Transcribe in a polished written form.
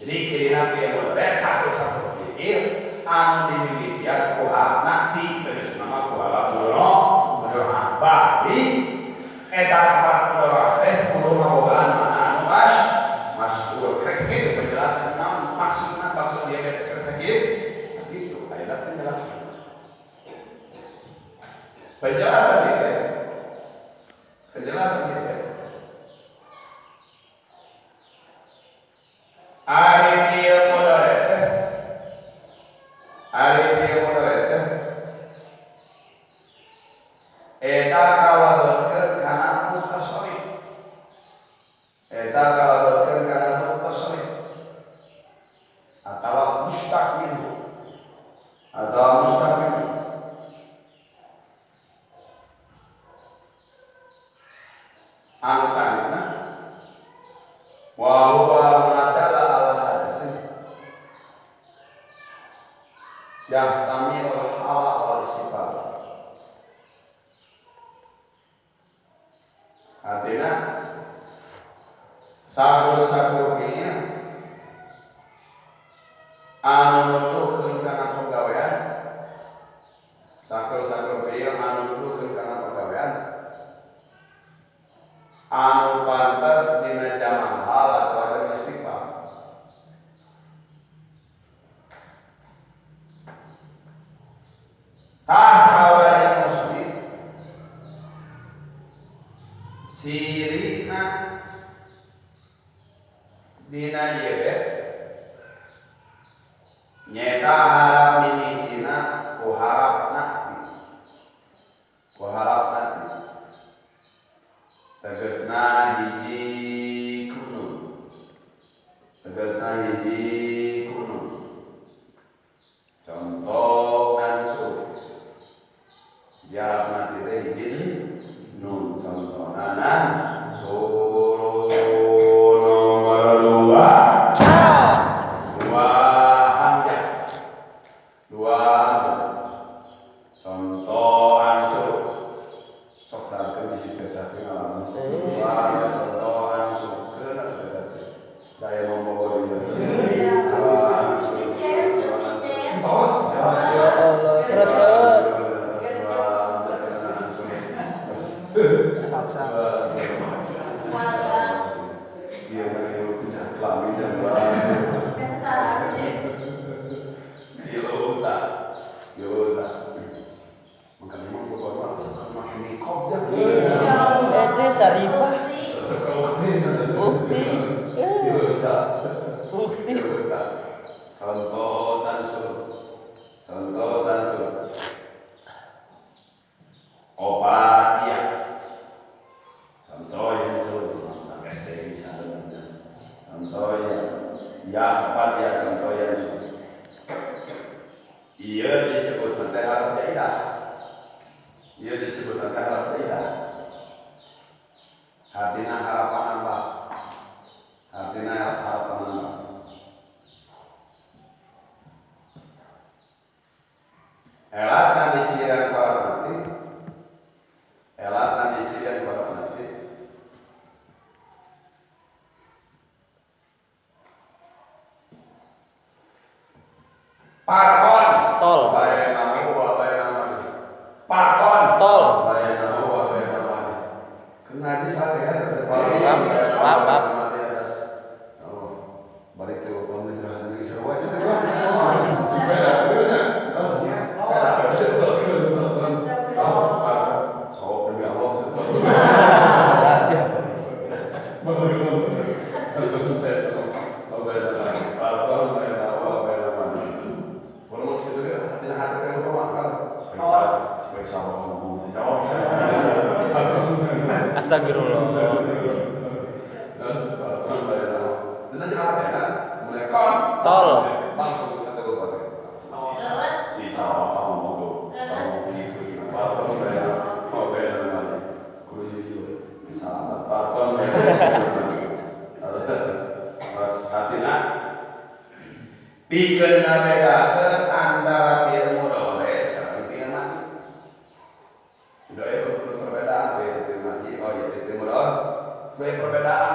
Jadi cirina fi'il mudhari satu-satu fi'il anu dimimitian ku harapna ti, tegasna mah ku harap mudhari bari eta harap mudhari teh kudu ngabogaan makna anu masyhur. Krek sakitu penjelasan naon maksudna, maksud dia teh krek sakitu ayeuna penjelasan. Penjelasan ieu, penjelasan ieu. Ari fi'il mudhari teh, ari fi'il mudhari teh eta kalebetkeun kana mutasarrif. Eta kalebetkeun kana mutasarrif atawa mustaq minhu. Atawa mustaq minhu. Anu tarifna wa huwa ma dalla ala hadasin yahtamilul hala wal istifal. Artinya sakur-sakur fi'il anu nuduhkeun kana pagawean, sakur-sakur fi'il anu nuduhkeun kana pagawean anu pantas dina jaman hal atau jaman istiqbal. Tah saurang muslim cirina dina ieu be nyeta harap mimitina ku harapna, ku harapna tegasna hiji kunun, tegasna hiji kunun. Contoh nansur diharapna teh hiji nun, contohna nansur nomor 2 dua hamzah, dua hamzah. Contoh ansur sok darkeun bisi peta teh ngalamun. Dua hamzah contoh ansur keun atuh peta teh daya membogor ieu. Dua ansur, dua ansur. Entos. Ya Allah, sreset. Paksa. Iya, yang pecah kelaminnya. Tilu tak, tilu tak. Maka memang Bogor mah suka makan nikob ya. Itu Sarifah. Suka ukti. Ukti. Tilu tak. Ukti. Tilu tak. Contoh tansur, contoh tansur. Opat iya. Contoh yang sur, SD bisa dengan. Contoh ya, ya opat ya contoh yang sur. Iya disebut nanti harap jaidah. Iya disebut nanti harap jaidah. Artinya harapan nambah. Artinya harapan nambah. Elat dan dicirian kuarap nanti. Elat dan dicirian kuarap nanti. Parkon. Tol. Bainahu wa bainamani. Parkon. Tol. Bainahu wa bainamani. Kena di sarehat ada parkon. Maaf, maaf. Oh, balik ke uang cerah lagi seru aja tuh. Beda, beda. Sok demi Allah. Rahasia. Astagfirullah. Tol. Langsung kita tegur. Sisa kamu tuh, kamu gitu sih. Kudu jujur. Bisa parkon. Terus hatina pikeun ngabedakeun antara fi'il mudhari sareng fi'il madhi. Doe perbedaan fi'il madhi, oh iya fi'il mudhari. Doe perbedaan.